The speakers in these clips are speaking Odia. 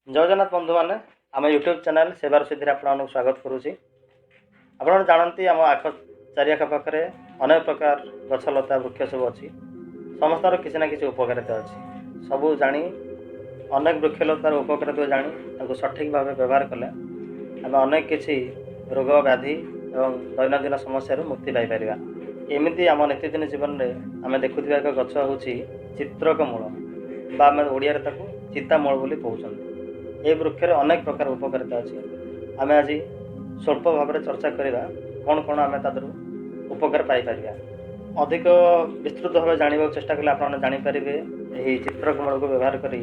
ଜୟ ଜଗନ୍ନାଥ ବନ୍ଧୁମାନେ, ଆମ ୟୁଟ୍ୟୁବ୍ ଚ୍ୟାନେଲ୍ ସେବାର ସିଦ୍ଧିରେ ଆପଣମାନଙ୍କୁ ସ୍ୱାଗତ କରୁଛି। ଆପଣମାନେ ଜାଣନ୍ତି, ଆମ ଆଖ ଚାରିଆଖ ପାଖରେ ଅନେକ ପ୍ରକାର ଗଛଲତା, ବୃକ୍ଷ ସବୁ ଅଛି। ସମସ୍ତଙ୍କର କିଛି ନା କିଛି ଉପକାରିତା ଅଛି। ସବୁ ଜାଣି, ଅନେକ ବୃକ୍ଷଲତାର ଉପକାରିତା ଜାଣି ତାକୁ ସଠିକ୍ ଭାବେ ବ୍ୟବହାର କଲେ ଆମେ ଅନେକ କିଛି ରୋଗ ବ୍ୟାଧି ଏବଂ ଦୈନନ୍ଦିନ ସମସ୍ୟାରୁ ମୁକ୍ତି ପାଇପାରିବା। ଏମିତି ଆମ ନିତ୍ୟଦିନ ଜୀବନରେ ଆମେ ଦେଖୁଥିବା ଏକ ଗଛ ହେଉଛି ଚିତ୍ରକ ମୂଳ ବା ଆମେ ଓଡ଼ିଆରେ ତାକୁ ଚିତାମୂଳ ବୋଲି କହୁଛନ୍ତି। ଏହି ବୃକ୍ଷରେ ଅନେକ ପ୍ରକାର ଉପକାରିତା ଅଛି। ଆମେ ଆଜି ସ୍ୱଳ୍ପ ଭାବରେ ଚର୍ଚ୍ଚା କରିବା କ'ଣ କ'ଣ ଆମେ ତା ଦେହରୁ ଉପକାର ପାଇପାରିବା। ଅଧିକ ବିସ୍ତୃତ ଭାବେ ଜାଣିବାକୁ ଚେଷ୍ଟା କଲେ ଆପଣମାନେ ଜାଣିପାରିବେ, ଏହି ଚିତ୍ରକମୂଳକୁ ବ୍ୟବହାର କରି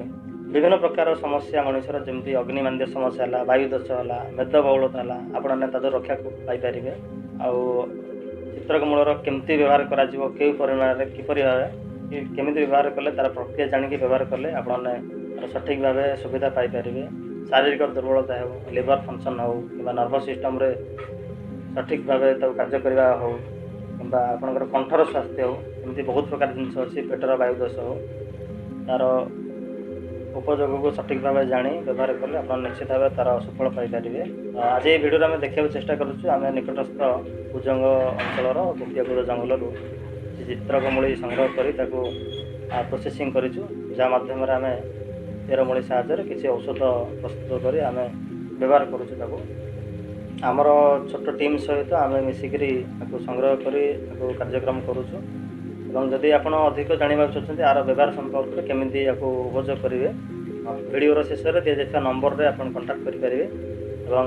ବିଭିନ୍ନ ପ୍ରକାର ସମସ୍ୟା ମଣିଷର, ଯେମିତି ଅଗ୍ନିମାନ୍ଦ୍ୟ ସମସ୍ୟା ହେଲା, ବାୟୁ ଦୋଷ ହେଲା, ମେଦବହୁଳତା ହେଲା, ଆପଣମାନେ ତା ଦେହରୁ ରକ୍ଷା ପାଇପାରିବେ। ଆଉ ଚିତ୍ରକମୂଳର କେମିତି ବ୍ୟବହାର କରାଯିବ, କେଉଁ ପରିମାଣରେ, କିପରି ଭାବେ, କେମିତି ବ୍ୟବହାର କଲେ, ତା'ର ପ୍ରକ୍ରିୟା ଜାଣିକି ବ୍ୟବହାର କଲେ ଆପଣମାନେ ତା'ର ସଠିକ୍ ଭାବେ ସୁବିଧା ପାଇପାରିବେ। ଶାରୀରିକ ଦୁର୍ବଳତା ହେଉ, ଲିଭର ଫଙ୍କସନ୍ ହେଉ କିମ୍ବା ନର୍ଭସ୍ ସିଷ୍ଟମ୍ରେ ସଠିକ୍ ଭାବେ ତାକୁ କାର୍ଯ୍ୟ କରିବା ହେଉ କିମ୍ବା ଆପଣଙ୍କର କଣ୍ଠର ସ୍ୱାସ୍ଥ୍ୟ ହେଉ, ଏମିତି ବହୁତ ପ୍ରକାର ଜିନିଷ ଅଛି। ପେଟର ବାୟୁ ଦୋଷ ହେଉ, ତା'ର ଉପଯୋଗକୁ ସଠିକ୍ ଭାବେ ଜାଣି ବ୍ୟବହାର କଲେ ଆପଣ ନିଶ୍ଚିତ ଭାବେ ତା'ର ସୁଫଳ ପାଇପାରିବେ। ଆଜି ଏହି ଭିଡ଼ିଓରେ ଆମେ ଦେଖିବାକୁ ଚେଷ୍ଟା କରୁଛୁ, ଆମେ ନିକଟସ୍ଥ କୁଜଙ୍ଗ ଅଞ୍ଚଳର ଗୋପିଆକୁଦ ଜଙ୍ଗଲରୁ କିଛି ଚିତ୍ରକମୂଳି ସଂଗ୍ରହ କରି ତାକୁ ପ୍ରୋସେସିଂ କରିଛୁ, ଯାହା ମାଧ୍ୟମରେ ଆମେ ଚେରମୂଳି ସାହାଯ୍ୟରେ କିଛି ଔଷଧ ପ୍ରସ୍ତୁତ କରି ଆମେ ବ୍ୟବହାର କରୁଛୁ। ତାକୁ ଆମର ଛୋଟ ଟିମ୍ ସହିତ ଆମେ ମିଶିକିରି ତାକୁ ସଂଗ୍ରହ କରି ତାକୁ କାର୍ଯ୍ୟକ୍ରମ କରୁଛୁ। ଏବଂ ଯଦି ଆପଣ ଅଧିକ ଜାଣିବାକୁ ଚାହୁଁଛନ୍ତି ଆର ବ୍ୟବହାର ସମ୍ପର୍କରେ, କେମିତି ୟାକୁ ଉପଯୋଗ କରିବେ, ଭିଡ଼ିଓର ଶେଷରେ ଦିଆଯାଇଥିବା ନମ୍ବରରେ ଆପଣ କଣ୍ଟାକ୍ଟ କରିପାରିବେ ଏବଂ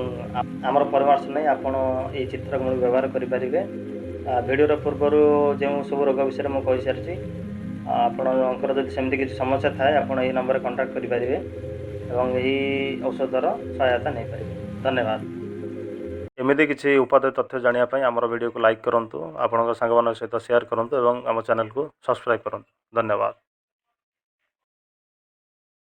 ଆମର ପରାମର୍ଶ ନେଇ ଆପଣ ଏଇ ଚିତ୍ରକମୂଳି ବ୍ୟବହାର କରିପାରିବେ। ଭିଡ଼ିଓର ପୂର୍ବରୁ ଯେଉଁ ସବୁ ରୋଗ ବିଷୟରେ ମୁଁ କହିସାରିଛି, ଆପଣଙ୍କର ଯଦି ସେମିତି କିଛି ସମସ୍ୟା ଥାଏ, ଆପଣ ଏହି ନମ୍ବରରେ କଣ୍ଟାକ୍ଟ କରିପାରିବେ ଏବଂ ଏହି ଔଷଧର ସହାୟତା ନେଇପାରିବେ। ଧନ୍ୟବାଦ। ଏମିତି କିଛି ଉପାଦେୟ ତଥ୍ୟ ଜାଣିବା ପାଇଁ ଆମର ଭିଡ଼ିଓକୁ ଲାଇକ୍ କରନ୍ତୁ, ଆପଣଙ୍କ ସାଙ୍ଗମାନଙ୍କ ସହିତ ସେୟାର କରନ୍ତୁ ଏବଂ ଆମ ଚ୍ୟାନେଲକୁ ସବସ୍କ୍ରାଇବ୍ କରନ୍ତୁ। ଧନ୍ୟବାଦ।